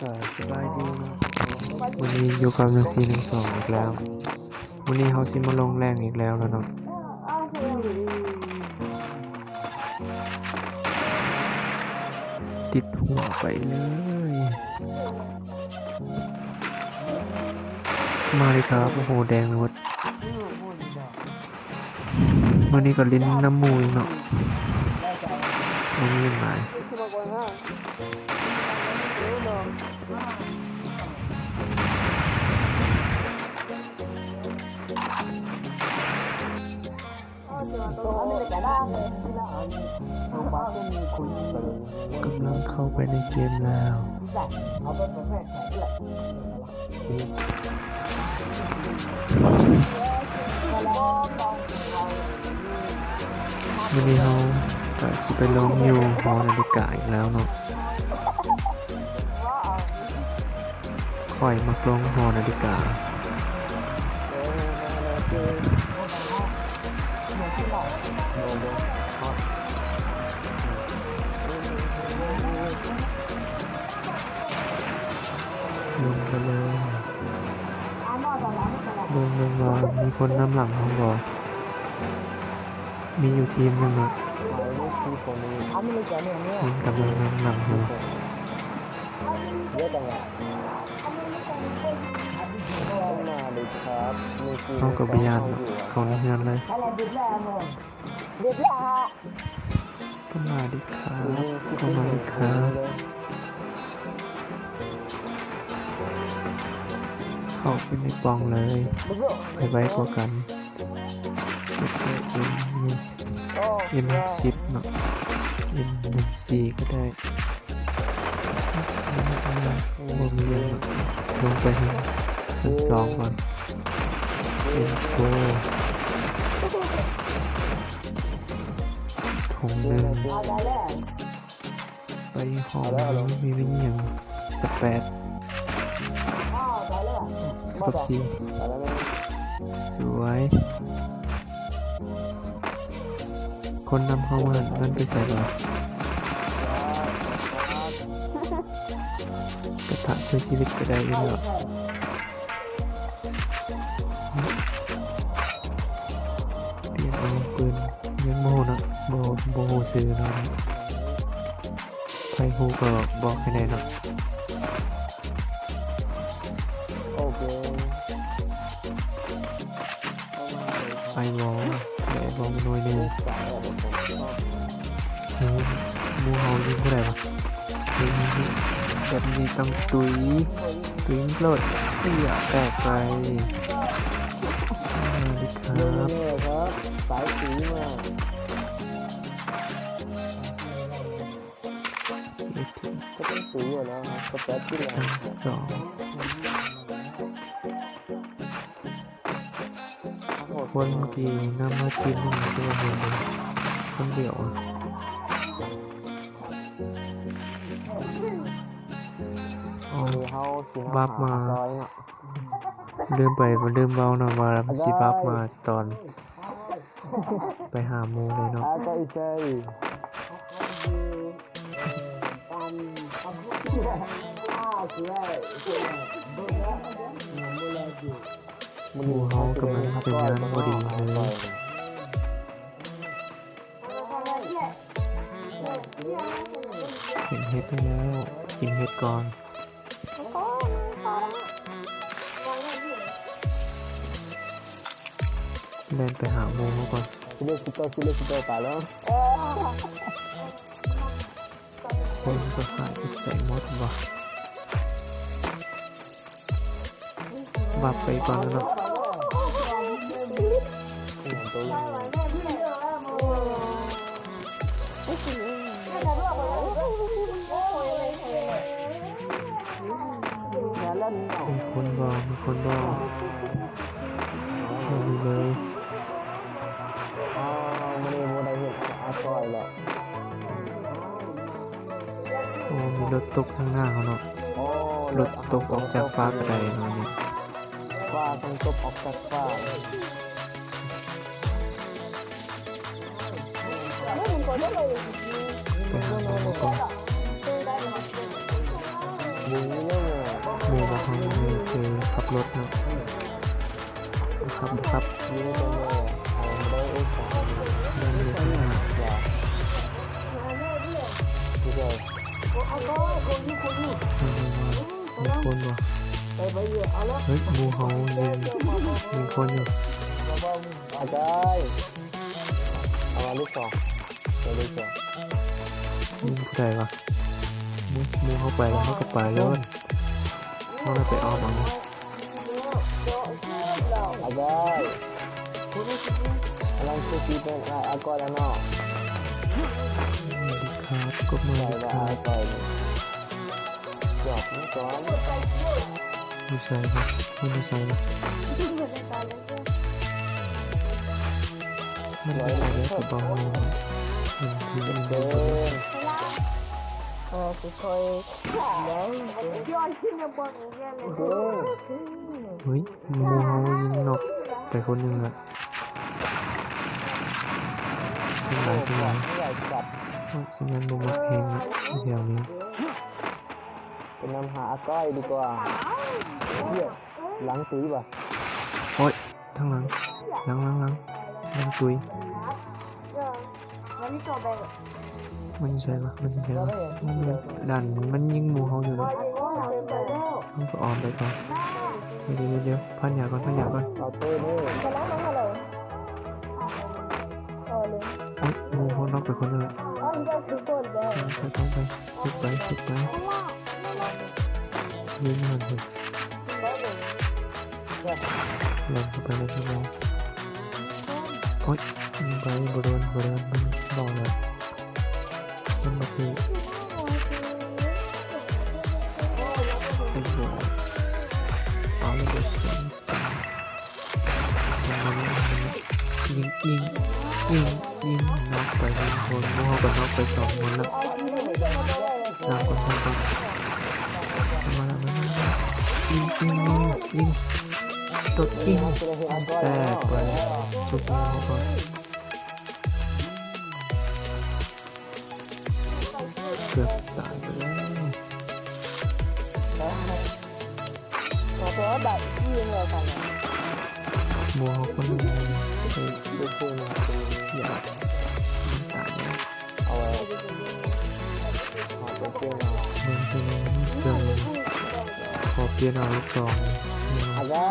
ສະບາຍດີເນາະ ມື້ນີ້ຢູ່ກັບໜຶ່ງສີ່ໜຶ່ງສອງອີກແລ້ວ. ມື້ນີ້ເຮົາຊິມາລົງແລງອີກແລ້ວເນາະ. ຕິດຫົວໄປເລີຍ. ມາເລີຍຄັບ. ໂອ້ໂຫ ແດງເບິດ. ມື້ນີ້ກໍຫຼິ້ນນຳໝູ່ອີກເນາະ ບໍ່ມີຫຍັງຫຼາຍ. ກຳລັງເຂົ້າໄປໃນເກມແລ້ວ. ມື້ນີ້ເຮົາກະຊິໄປລົງຢູ່ຫໍນາລິກາອີກແລ້ວເນາະ. ຂ້ອຍມັກລົງຫໍນາລິກາ. ລົງໄປເລີຍ. ເບິ່ງ ເບິ່ງວ່າມີຄົນນຳຫຼັງເຮົາບໍ່. ມີຢູ່ທີມໜຶ່ງເນາະ. ມັນກຳລັງນຳຫຼັງເຮົາ. ເຮົາກໍບໍ່ຢ້ານເນາະ ເຂົ້າໃນເຮືອນເລີຍ. ເຂົ້າມາດີຄັບ ເຂົ້າມາດີຄັບ. ເຂົ້າໄປໃນປ່ອງເລີຍ. ໃຜໄວກວ່າກັນ? ເອັມ ເອັມຫົກສິບເນາະ ເອັມໜຶ່ງສີ່ກໍໄດ້. ບໍ່ມີຫຍັງເນາະ ລົງໄປຊັ້ນສອງກ່ອນ. ເອັມໂຟ ຖົງໜຶ່ງ. ໄປຫ້ອງນີ້ມີຫຍັງ? ສະແປດ ສະກັບຊີ ສວຍ. ຄົນນຳເຮົາຫັ້ນ ມັນໄປໃສລະ? ກະທະຊ່ວຍຊີວິດກໍໄດ້ຢູ່ແລ້ວ. ປ່ຽນເອົາປືນ ຍັງບໍ່ຮູ້ເນາະ ບໍ່ ບໍ່ຮູ້ຊື່ເນາະ. ໃຜຮູ້ກໍບອກໃຫ້ແດ່ເນາະ. ໂອເຄ ໄອວໍ ໄດ້ໄອວໍມາໜ່ວຍໜຶ່ງ. ເອີ ໝູ່ເຮົາຍິງຜູ້ໃດວະ? ເອີ ແບບນີ້ຕ້ອງຕຸຍ ຕຸຍໂລດ. ເອີ ແຕກໄປ. ເອີ ດີຄັບ ສາຍສີມາ. ເອັດທີ ກໍຕ້ອງຊື້ຢູ່ແລ້ວ ສະແຕັດຢູ່ແລ້ວ ສອງ ຄົນທີ່ນຳມາທີມນີ້ຄືວ່າແມ່ນຄົນດຽວ. ເອົາ ເຮົາຊິ ວາບມາ ຫາຊອຍເນາະ. ລືມໄປ ລືມເວົ້າເນາະວ່າຊິວາບມາຕອນ ໄປຫາໝູ່ເລີຍເນາະ. ໝູ່ເຮົາກຳລັງເຮັດງານພໍດີເລີຍ. ເຫັນເຫັດແລ້ວ ກິນເຫັດກ່ອນ. ແລ່ນໄປຫາໝູ່ເຮົາກ່ອນ. ຊິເລີຍ ຊິເລີຍ ຊິເລີຍ ຕາຍແລ້ວ. ຄົນກໍຫາຍໄປໃສໝົດວະ? ບັບໄປກ່ອນແລ້ວເນາະ. ມີຄົນບໍ່? ມີຄົນບໍ່? ບໍ່ມີເລີຍ. ອ້າວ ມື້ນີ້ບໍ່ໄດ້ເຮັດອາຊອຍແລ້ວ. ໂອ້ ມີລົດຕົກທາງໜ້າເຮົາເນາະ. ໂອ້ ລົດຕົກອອກຈາກຟ້າກະໄດ້ເນາະນີ້. ຟ້າທັງຕົກອອກຈາກຟ້າ. ໄປຫາໝູ່ກ່ອນ. ບໍ່ມີແລ້ວ ໝູ່ບໍ່ເຮົານີ້ຄືຂັບລົດເນາະ ບໍ່ຂັບ ບໍ່ຂັບ ຍິງຕົວແມ່ ເອົາບໍ່ໄດ້ ໂອ້ຍ ຕາຍ ໄດ້ຢູ່ຂ້າງໜ້າ ວ່າ ເອີ ມີຄົນບໍ່? ເຮີ້ຍ ໝູ່ເຮົາຍິງ ຍິງຄົນຢູ່. ອາຈາຍ ເອົາມາລູກສອງ ເອົາລູກສອງ ຍິງຜູ້ໃດວະ? ໝູ່ ໝູ່ເຮົາໄປແລ້ວ ເຮົາກໍໄປເລີຍ ເຮົາໄປອອກເອົາ. ອາຈາຍ ກຳລັງຊິເປັນອາກອຍແລ້ວເນາະ ສະຫວັດດີຄັບ ກົບມືດີຄັບ ອາກອຍ ຈອດມັນກ່ອນ ຢູ່ໃສວະ? ມັນຢູ່ໃສວະ? ມັນຢູ່ໃສແລ້ວກໍບໍ່ຮູ້ ເຫັນທີ່ ເອີ ເອີ ຊິຄ່ອຍ ເຮີ້ຍ ໝູ່ເຮົາຍິງນັອກໄປຄົນໜຶ່ງລະ ເປັນໄປ ເປັນໄປ ໂອ້ຍ ສັນຍານບໍ່ມັກແຮງລະ ແຖວນີ້ ໄປນຳຫາອາກອຍດີກວ່າ ເອີຍ ຫຼັງຕຸ້ຍວ່າ ໂອ້ຍ ທາງຫຼັງ ຫຼັງ ຫຼັງ ຫຼັງ ຫຼັງຕຸ້ຍ ມັນຢູ່ໃສວະ? ມັນຢູ່ໃສວະ? ມັນຢູ່ໃດ? ມັນດັນ ມັນຍິງໝູ່ເຮົາຢູ່ເນາະ ເຮົາກໍອ້ອມໄປກ່ອນ ດຽວ ດຽວ ດຽວ ພັນຢາກ່ອນ ພັນຢາກ່ອນ ເອົາເຕີເດີ ໂອ້ຍ ໝູ່ເຮົານັອກໄປຄົນໜຶ່ງລະ ໄປ ໄປ ໄປ ໄປ ໄປ ໄປ ຍິງມັນເຖາະ ແລ່ນເຂົ້າໄປໃນສະໝອງ ໂອ້ຍ ຍິງໄປ ບໍ່ໂດນ ບໍ່ໂດນ ມັນບອກແລ້ວ ມັນບໍ່ຖືກ ໄອ້ບອກ ເອົາລະເບີດ ຍິງ ຍິງ ຍິງ ຍິງ ນັອກໄປໜຶ່ງຄົນ ໝູ່ເຮົາກໍນັອກໄປສອງຄົນລະ ສາມຄົນ ສາມຄົນ ມາລະ ມາລະ ມາລະ ຍິງ ຍິງ ຍິງ ໂດດຍິງ ແຕກໄປ ຊຸບໝູ່ເຮົາກ່ອນ ເກືອບຕາຍໄປແລ້ວ ໝູ່ເຮົາຄົນໜຶ່ງໄປ ໄດ້ ໄດ້ໂກງ ເສຍ ຕາຍແລ້ວ ເອົາໄວ້ ເອົາໄປປ່ຽນເອົາ ເບິ່ງເທື່ອໜຶ່ງ ເຄື່ອງ ຂໍປ່ຽນເອົາລູກຊອງ ເອົາລູກຊອງ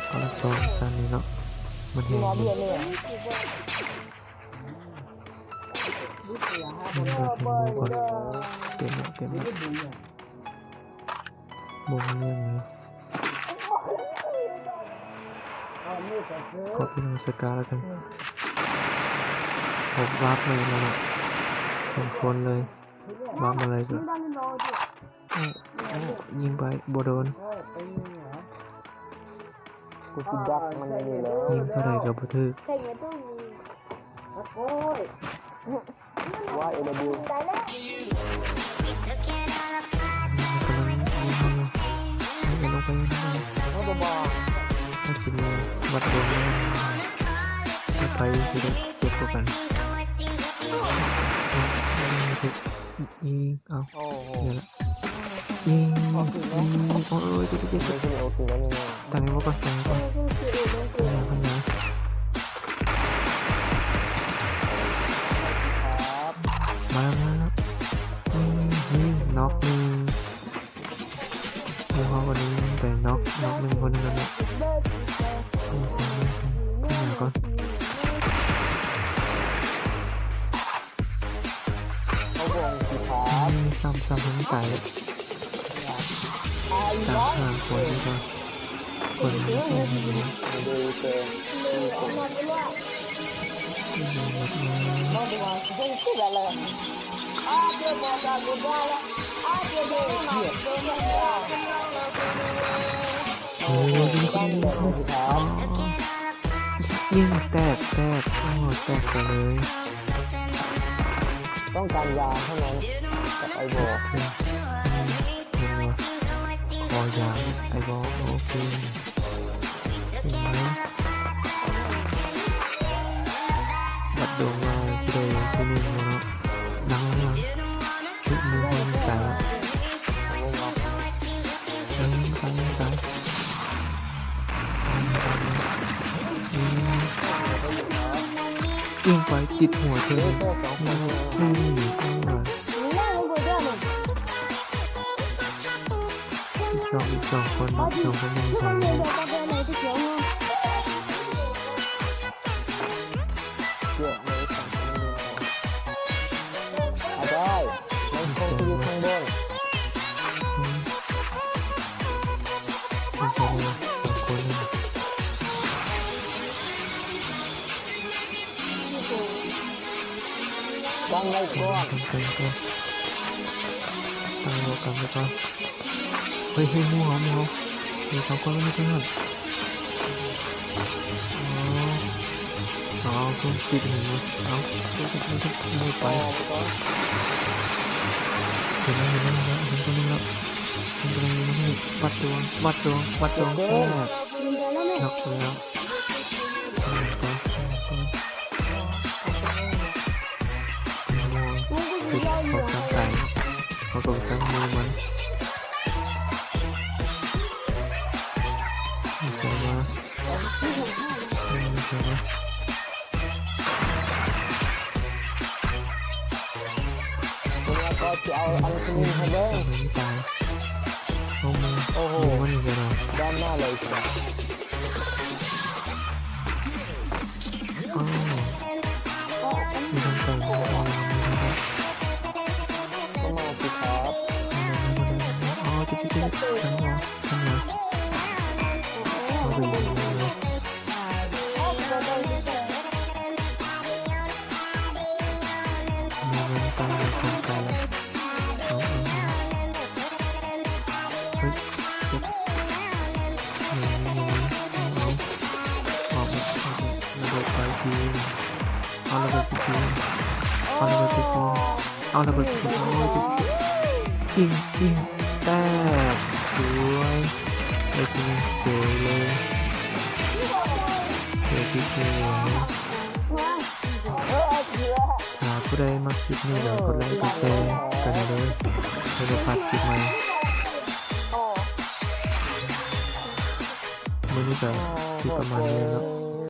ເອົາລູກຊອງຊັ້ນນີ້ເນາະ ມັນແຮງດີ ມັນເບີດໃຫ້ໝູ່ກ່ອນ ເຕັມແລ້ວ ເຕັມແລ້ວ. ບໍ່ມີຫຍັງເລີຍ ຂໍເປັນອາສະກາແລ້ວກັນ ເຮົາວາບມາອີກແລ້ວເນາະ ເປັນຄົນເລີຍ ວາບມາເລີຍ ກໍ ໂອ້ ໂອ້ ຍິງໄປ ບໍ່ໂດນ ກູຊິດັກມັນຢູ່ແລ້ວ ຍິງເທົ່າໃດກໍບໍ່ຖືກ Why in the blue? ກຳລັງຍິງຢູ່ ເອົາລົງໄປ ເອົາ ບໍ່ ເຮົາຊິມີວັດດວງ ໃຜຊິໄດ້ເຈັບກວ່າກັນ ຍິງ ເອົາ ໂອ້ໂຫ ນີ້ລະ ຍິງ ຍິງ ໂອ້ຍ ເຈັບ ເຈັບ ເຈັບ ຕັ້ງໃຫ້ໝົດກ່ອນ ຕັ້ງໃຫ້ໝົດກ່ອນ ພັນຍາ ພັນຍາ ມາ ມາ ຍິງ ຍິງ ນັອກໜຶ່ງ ໝູ່ເຮົາກໍຍິງໄປ ນັອກ ນັອກໜຶ່ງຄົນນັ້ນແຫຼະ ຍິງກ່ອນ ເຂົາບໍ່ມີທີ່ພັກ ນີ້ຊ້ຳ ຊ້ຳໃຫ້ມັນຕາຍເລີຍ ຕາມຫາຄົນນີ້ກ່ອນ ຄົນນີ້ຊິຍິງ ເດີເຕີ ໂອ້ຍ ຍິງແຕກ ແຕກ ໂອ້ ແຕກໄປເລີຍ ຕ້ອງການຢາເທົ່ານັ້ນ ກັບໄອບອລ ແມ່ນບໍ່? ຂໍຢາໄອບອລ ໂອເຄ ເຫັນໄໝ? ວັດດວງວ່າຊິໄດ້ທີໜຶ່ງບໍ່ເນາະ ນັ່ງ ນັ່ງ ເຮີ້ຍ ມືຂ້ອຍມັນຕາຍແລ້ວ. ຍິງໄປຕິດຫົວເທື່ອໜຶ່ງ. ນີ້ ນີ້ ນີ້ ອີກສອງ ອີກສອງຄົນເນາະ ສອງຄົນຍັງສາມຄົນ. ອາໄດ໋ ມັນຄົງຢູ່ຂ້າງບົນ. ອືມ ມີສອງຄົນ. ຕັ້ງໄວ້ກ່ອນ ຕັ້ງໄວ້ກ່ອນ ຕັ້ງໄວ້ກ່ອນ. ເຮີ້ຍ ເຮີ້ຍ ໝູ່ເຮົາ ໝູ່ເຮົາ ເຮີ້ຍ ສອງຄົນມັນຢູ່ທາງນັ້ນ. ອໍ ເອົາ ເອົາ ເອົາ ເອົາ ເອົາ ໄປ. ເຫັນແລ້ວ ເຫັນແລ້ວ ເຫັນແລ້ວ ເຫັນຕົວໜຶ່ງແລ້ວ ເຫັນຕົວໜຶ່ງແລ້ວ. ວັດດວງ ວັດດວງ ວັດດວງ. ໂອ້ ນັບແລ້ວ. ເຂົາກຳລັງຕາຍ ເຂົາກຳລັງມືມັນ. ມີໃຄມາ ມີໃຄມາ. ໂອ້ ໂອ້ໂຫ ດ້ານໜ້າເລີຍ. ອ້າວ ມີທັງໄກ່ມີທັງ ປະມາດສິຄັບ. ອໍ ຕິດໆ ທາງເຮົາ ທາງເຮົາ. ເອົາໄປເລີຍ ເອົາໄປເລີຍ. ມີເງິນຕັ້ງຢູ່ທາງໄກແລ້ວ. ເອົາ ເອົາ ເອົາ ເຮີ້ຍ ເກັບ ເອົາ ເອົາ ເອົາ ເອົາ ເອົາ ລະເບີດໄປທີ ເອົາລະເບີດໄປທີ ເອົາລະເບີດໄປທີ ເອົາລະເບີດໄປທີ. ໂອ້ຍ ຍິງ ຍິງແຕກ ສວຍ ໄດ້ທີ່ໜຶ່ງເສຍເລີຍ ເສຍທີ່ເສຍ. ຖ້າຜູ້ໃດມັກຄລິບນີ້ ກໍກົດໄລກ໌ ກົດແຊກັນເດີ ເພື່ອບໍ່ພາດຄລິບໃໝ່. ມື້ນີ້ກໍຊິປະມານນີ້ແຫຼະເນາະ.